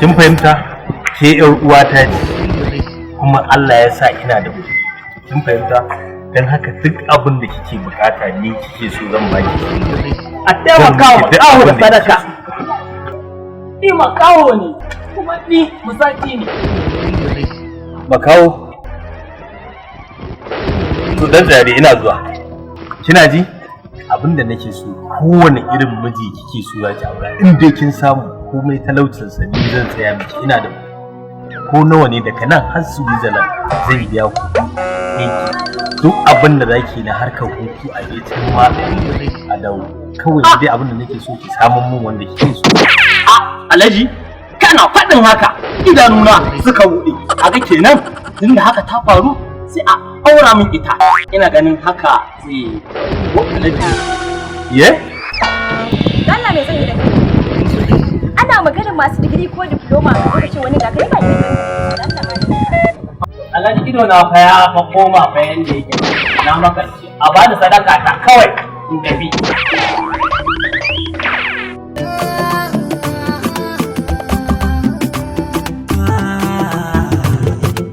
Kin fahimta? Ke yar uwata ce, kuma Allah ya sa ina da kuɗi. Kin fahimta? Don haka duk abin da kike bukata ni kike so, zan baki. A taimaka wa Zan miki duk makaho da abin da kike sadaka. so. Ni makaho ne, kuma ni musaki ne. Makaho? To, dan tsare, ina zuwa. Kina ji? Abin da nake so, kowane irin miji kike so za ki aura, in dai kin samu, komai talaucin sa, ni zan tsaya miki. Ina da ko nawa ne, daga nan har Switzerland zan biya ku kai ki. Duk abin da zaki na harkar hutu, a je can ma a dawo. Kawai dai abin da nake so, ki samun mun wanda kike so. Alhaji, kana faɗin haka idanuna suka buɗe. Kaga kenan tunda haka ta faru, sai a aura min ita. Ina ganin haka zai ko, Alhaji? Ye? Allah, me zan yi da kai? Ana maganar masu digiri ko diploma, ka zo ka ce wani ga kai ba ilimin. Allah ma. Alhaji, ido na fa ya fa koma fa yanda yake, na makance. A bani sadaka ta kawai in tafi.